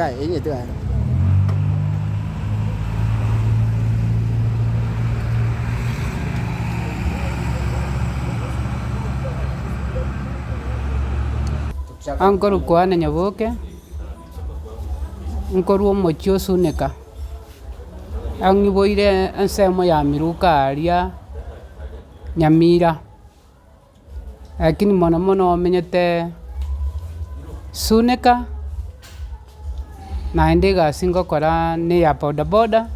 Tiga enye tiga. Ankorokwa Anna Nyaboke, nkorwa omochie o Suneka, ang'iboire ensemo ya Miruka aria Nyamira. Lakini mono mono omenyete Suneka, naende egasi ngokora na eya bodaboda,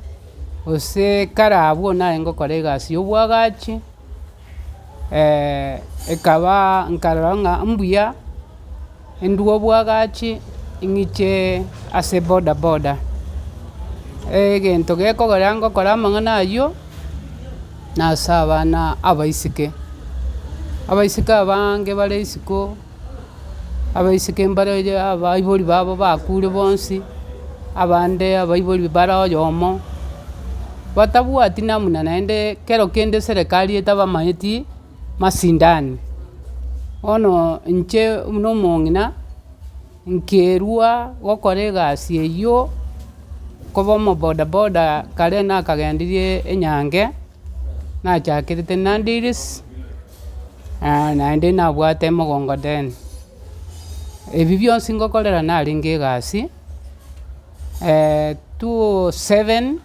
gose kare abwo nare ngokora egasi ya obwagachi, ekaba nkarora ng'a mbuya Indwe obwagachi ing'iche ase bodaboda, egento gekogera ngokora amang'ana ayio, nase abana abaiseke. Abaiseke abange bare isiko, abaiseke mbare abaibori babo bakure bonsi, abande abaibori bare oyomo, batabwati namna naende kero kende eserekari etabamaeti. Masindani. Bono inche buna omong'ina, nkerwa gokora egasi eyio, koba omobodaboda kare nakagendirie enyange, nachakerete Nandils, naende nabwate emogongoteni. Ebi bionsi ngokorera narenge egasi, 207.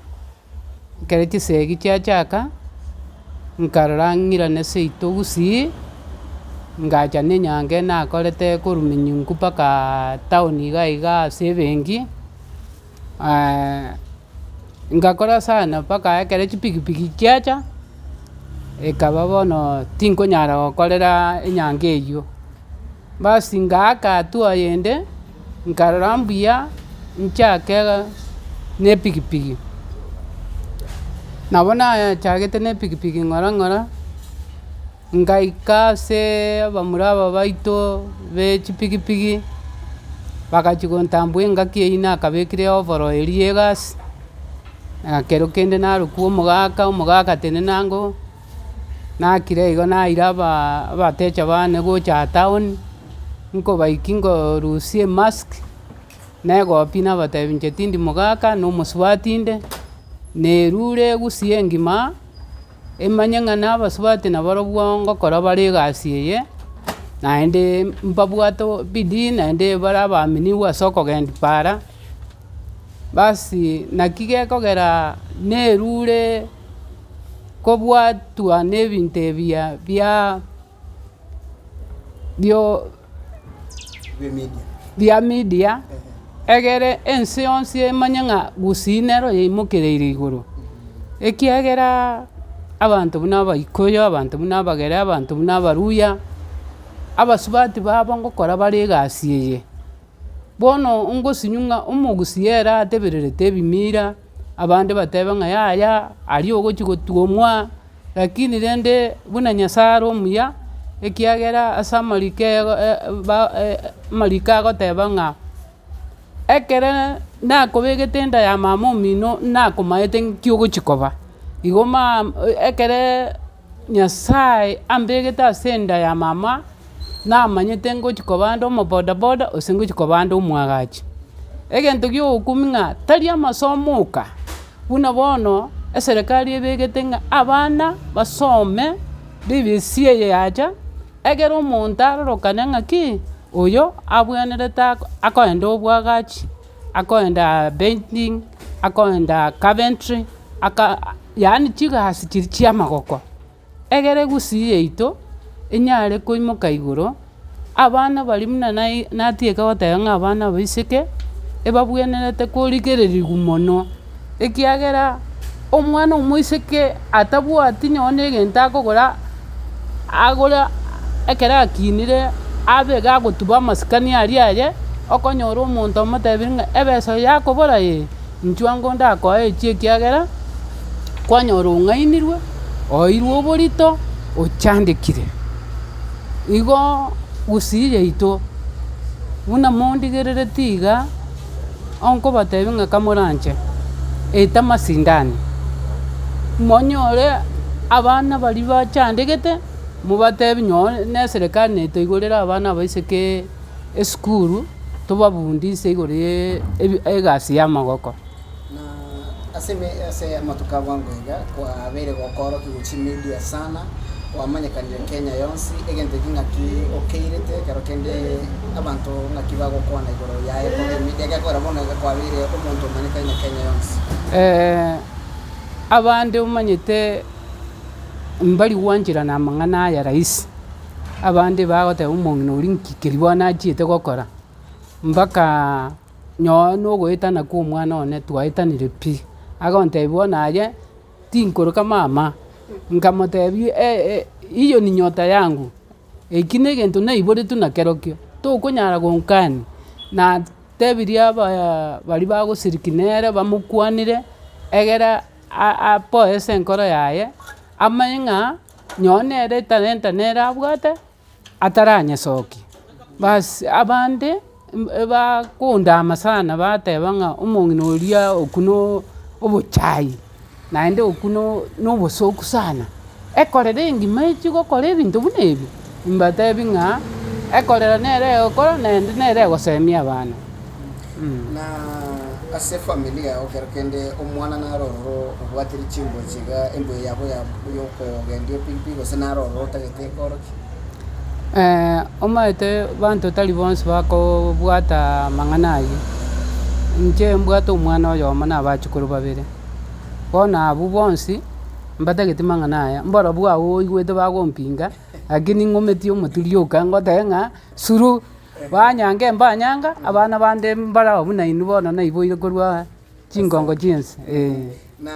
Ekero chisegi chiachaka, nkarora ng'irane seito gusii, ngacha na enyange nakorete korwa minyungu mpaka town iga iga ase ebenki, ngakora sana mpaka ekero chipikipiki chiacha, ekaba bono tinkonyara gokorera enyange eywo. Basi ngaaka hatua yende, nkarora mbuya nchake na epikipiki. Nabo nachagete na epikipiki ng'ora ng'ora, ngaika ase abamura aba baito be chipikipiki, bagachia gontambua engaki eywo nakabekire overall eria ya egasi, na kero kende narokwa omogaka, omogaka tenena ango. Nakire igo naira aba abatecha bane gocha town, nkobaikia nkorusia emask, na egopia nabatebia inche tindi mogaka na omosubati inde, nerure egusie engima, emanye ng'a na abasubati nabarobwo ngokora bare egasi eye, naende mbabwate bidii naende bare abaaminiwa ase okogenda para. Basi naki gekogera nerure kobwatwa nebinto ebiya bia bio bia media, egere ense yonsi emanye ng'a gusii nero yaimokereire igoro. Ekiagera abanto buna abaikoyo, abanto buna abagere, abanto buna abaruya, abasubati babo ngokora bare egasi eye. Bono ngosinywa ng'a omogusii ere atebererete ebimira, abande batebe ng'a yaya aria ogochia gotuomwa, lakini rende buna Nyasaye are omuya, ekiagera ase amariko ba amariko agoteba ng'a ekere nakobegete enda ya mama omino nakomaete nki ogochia koba, igo maa ekere. Nyasae ambegete ase enda ya mama, namanyete ngochia koba ande omobodaboda gose ngochia koba ande omwagachi. Egento gia ogokumia ng'a tari amasomo oka, buna bono eserekari ebegete ng'a abana basome BBC eye yacha, ekero omonto arorokane ng'aki, oyo abwenerete ako akoenda obwagachi, akoenda painting, akoenda carpentry. Aka yaani chigasi chiria chi'amagoko, egere gusii yaito enyare koimoka igoro, abana baria buna nai natieka goteba ng'a abana abaiseke, ebabwenerete korigererigwa mono, ekiagera omwana omoiseke atabwati nonye na egento akogora, agore ekero akinire abe gagotuba amasikani aria aye, okonyora omonto omotebirie ng'a ebesa eye yakobora ee. Inchuo ango ndakoe echi ekiagera kwanyora ong'ainirwe, oirwe oborito, ochandekire. Igo gusii yaito, buna mondigerereti iga, onkobatebia ng'a kamoranche, eta amasindano, monyore abana baria bachandegete, mobatebi nonye na eserekari netoigorere abana abaiseke esukuru. Tobabundise igoro ye egasi y'amagoko. Na ase ase amatuko a bwango iga kwabeire gokoorokia chimedia sana, kwamanyekanire Kenya yonsi, egento eki ng'aki okeirete ekero kende abanto ng'aki bagokwana igoro yaye koba emedia gekogera bono iga kwabeire omonto omanyekaine Kenya yonsi. Abande omanyete mbari gwancherana amang'ana aya rahisi. Abande bagoteba omong'ina oria nki keria bono achiete gokora, mpaka nonye na ogoetana kwa omwana one twaetanire pi, agontebia bono aye tinkoroka mama, nkamotebia hiyo ni nyota yangu, eki na egento naiboretwe nakerokio, tokonyara gonkani, natebirie abaa baria bagosiriki nere bamokwanere, egere apoe ase enkoro yaye, amanye ng'a. Nonye nere etalenta nere abwate, ataranyesokia. Bas abande ebakondama sana bateba ng'a omong'ina oria okwo no obochai, naende okwo no na obosoku sana, ekorera engima echia gokora ebinto buna ebi, mbatebi ng'a ekorera nere egokora naende nere egosemia abana. Na ase efamiri yao kero kende omwana naro ororo obwatire chimbwa echi iga embwa yabo ya yokogendia epikipiki gose naro ororo otagete ekoorokia? Omanyete banto tari bonsi bakobwata amang'ana ayio, inche mbwate omwana oyomo na abachukuru babere, bono abwo bonsi mbatageti mang'ana aya, mbarabwo abwo oigwete bagompinga, lakini ng'ometie omotwe rioka ngoteba ng'a suru. Banyanga mbanyanga, abana bande mbarao buna inwe bono naiboire korwa chingongo chi'ense, ee. Na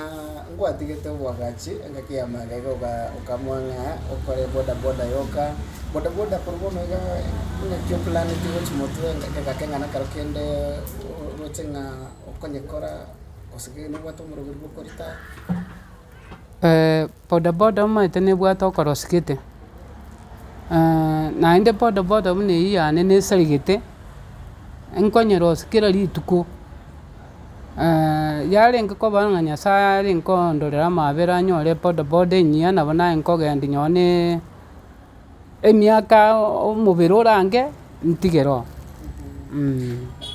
ngwatigete oboagachi engaki ya magega iga okamua ng'a okore boda boda yoka, boda boda korwa bono iga ng'aki oplaneti gochia motwe egeka ng'a nekero kende oroche ng'a okonyekora gose nobwate omoroberi bwa okoritaya. Boda boda omanyete nebwate okorosia gete, naende boda boda buna eywo yane nesarigete, nkonyerosia kera rituko, yarenge koba ng'a nyasaye arenge kondorera amabera anyore boda boda enyia nabo naye nkogendia nonye na emiaka omobere orange ntigere oo.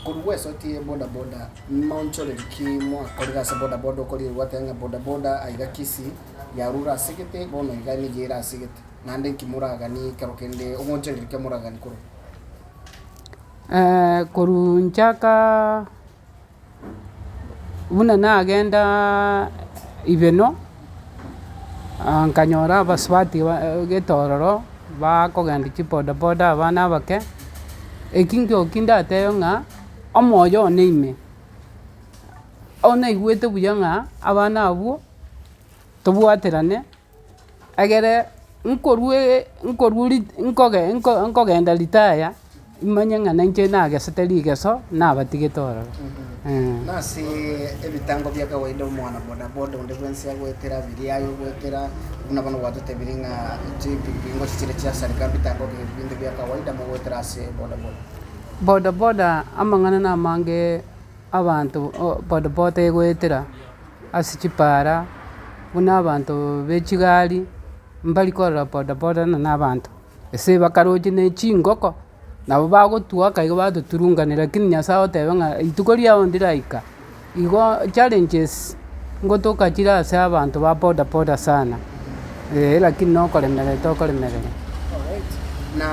Korwa gwesotie boda boda, maonchoreri ki mwakorire ase boda boda okorire gwateba ng'a boda boda aiga Kisii yarure ase gete bono iga nigo ere ase gete, naende nki moraganie ekero kende omoonchoreri ki moraganie korwa? Korwa nchaka buna nagendaaa ibeno, nkanyora abasubati gete ororo, bakogenda chibodaboda abana abake, eki nkioki ndatebe ng'a omoyo one ime, onaigwete buya ng'a abana abwo tobwaterane. Egere nkorue nkorwa ri nkoge nko nkogenda ritaya, imanye ng'a nainche nagesete rigeso, nabatigete ororo eh. Nase ebitango bia kawaida omwana boda boda onde bwensi agoetera abiria aye ogoetera buna bono gwatotebirie ng'a chipikipiki ngochi chire chiasareka mbitango ki binde bia kawaida mogoetera ase boda boda. Boda boda amang'ana namange abanto o boda boda egoetera. Ase chipara, buna abanto be chigari, mbari korora bodaboda buna na abanto, ase bakaroche ne chingoko, nabo bagotwaka igo batoturungania lakini nyasaye agoteba ng'a rituko riago ndiraika. Igo challenges ngotoka chire ase abanto ba bodaboda sana, eh lakini nokoremereria tokoremereria. Alright, na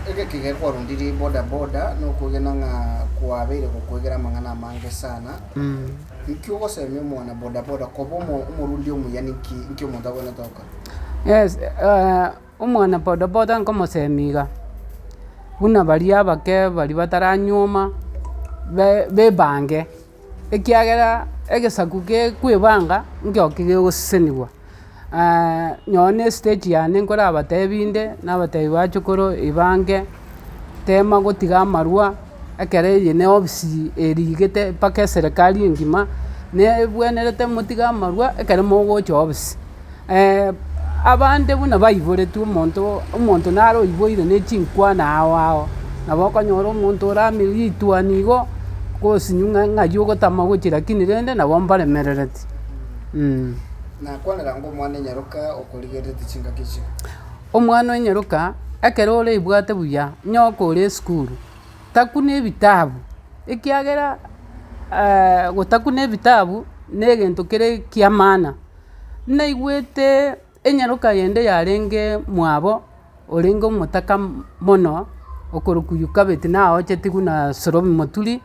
egeki gekwarondire bodaboda nokwegena ng'a kwabeire gokwegera amang'ana amange sana. Inki ogosemia omwana bodaboda koba omorundi omuya ninki inki omonto agwenerete gokora? Yes, omwana bodaboda nkomosemia iga, buna baria abake baria bataranyuoma, be bebange, ekiagera egesaku gekwebanga nkio kegoseseniwa. Nonye na estage yane nkorabatebi inde, nabatebi bachokoro ebange, tema gotiga amarwa, ekero eye ne ofisi erigete mpaka eserekari engima, nebwenerete motige amarwa ekero mogocha ofisi. Abande buna baiboretwe omonto omonto nare oiboire ne chinkwana ao ao, nabo okonyora omonto oramire ritwani igo, gosinywa ng'a ng'ai ogotama gochia lakini rende nabo mbaremerereti. Nakwanera ng'a omwana enyaroka okorigereretie chingaki echi. Omwana o enyaroka, ekero orebwate buya, onye okore esukuru. Takuna ebitabu, ekiagera gotakuna ebitabu na egento kere kia maana. Naigwete enyaroka yende yarenge mwabo, orenge omotaka mono, okorokwa Yukabeti naochetigwe buna Sorobi Moturi,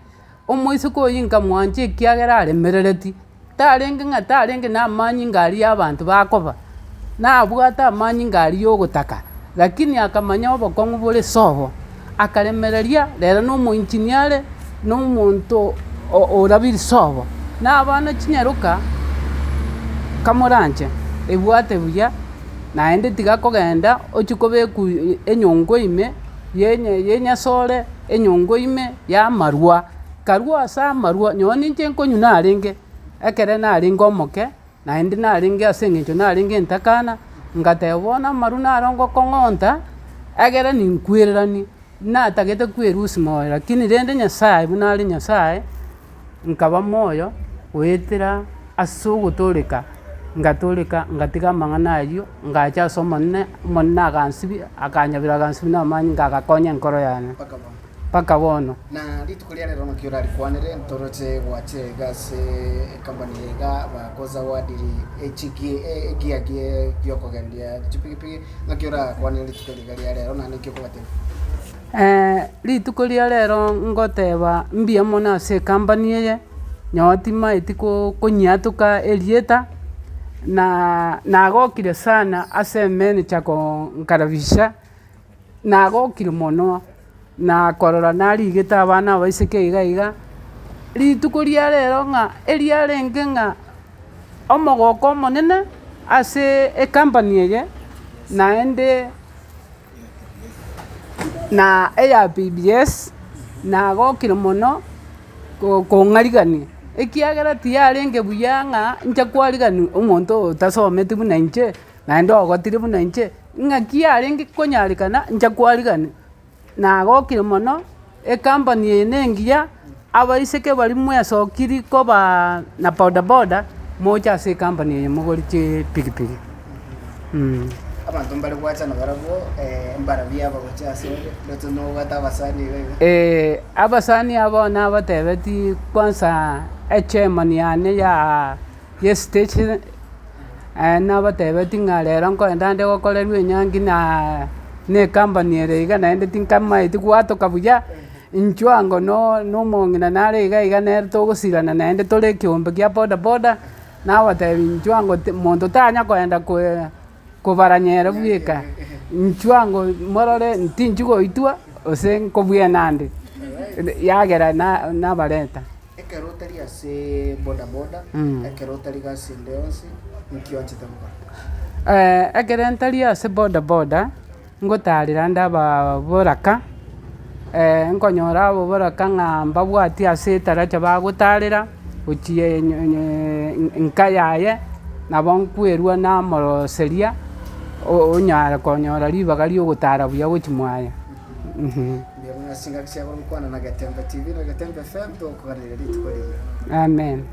omoiseke oyio nkamwancha ekiagera aremerereti, tarenge ng'a tarenge na amanyinga aria abanto bakoba, nabwate amanyinga aria ya ogotaka, lakini akamanya obokong'u bore sobo, akaremereria rero na omoengineer are, na omonto orabiri sobo. Na abana chinyaroka, kamoranche, ebwate buya, naende tiga kogenda ochie kobekwa enyongo ime, yenye yenyasore enyongo ime ya amarwa. Karwa ase amarwa, nonye ninche nkonywa narenge, ekere narenge omoke, naende narenge ase eng'encho narenge entakana, ngateba bono amarwa naro ngokong'onta, egere ninkwereranie, natagete kwerusia moyo lakini rende Nyasaye buna are Nyasaye, nkaba moyo goetera ase ogotooreka, ngatoreka ngatiga amang'ana ayio, ngacha ase Omonene, Omonene agansibia, akanyabera agansibia na amanyinga agakonya enkoro yane. Mpaka bono. Mpaka bono. Na rituko ria rero naki orarikwanere, ntoroche gwachire iga ase ecompany eye iga bakozawadiri echigi egear gie giokogendia chipigipigi, naki orakwanere rituko eri iga ria rero naende nki okobatebia? Rituko ria rero ngoteba mbuya mono ase ecompany eye, nonye timaeti ko konyiatoka erieta, na nagokire sana ase emanager konkarabisha, nagokire mono, na korora narigete abana abaiseke iga iga, rituko ria rero ng'a eriarenge ng'a omogoko omonene ase ecompany eye, naende. Na eya PBS, nagokire mono kong'arigania, ekiagera tiyarenge buya ng'a inche kwarigani omonto otasometi buna inche, naende ogotire buna inche, ng'aki yarenge konyarekana inche kwarigani. Nagokire mono, ecompany eye na engiya, abaiseke baria mwesokiri kobaa na bodaboda, moche ase ecompany eye mogore chipigipigi. Abanto mbare gwachana barabwo, mbarabwo abagocha ase ore, ndoche nobwate abasani iga iga. Abasani aba nabatebetie kwanza echairman yane ya estation, nabatebetie ng'a rero nkoenda nde gokorerwa enyangi na na ecompany ere iga naende tinkamaeti gwatoka buya, inchuo ango no na omong'ina nare iga iga nere togosirana naende tore ekeombe kia bodaboda. Nabateebia, Inchuo ango monto tanya koenda kobaranya ere bweka, inchuo ango morore ntinchi goitwa, gose nkobwena nde, yagera nabareta. Ekero otari ase bodaboda, ekero otari gasi ende yonsi, nki oanchete gokora? Ekero ntari ase bodaboda, Ngotaarera nde ababoraka, nkonyora ababoraka ng'a mbabwati ase etaracha bagotaarera, gochia nka yaye, nabo nkwerwa namoroseria, onyare konyora ribaga ria ogotara buya gochia mwaye. Mbuya mono ase chingaki chia gokwana na Getembe TV na Getembe FM, togokoganeria rituko rigiya. Amen.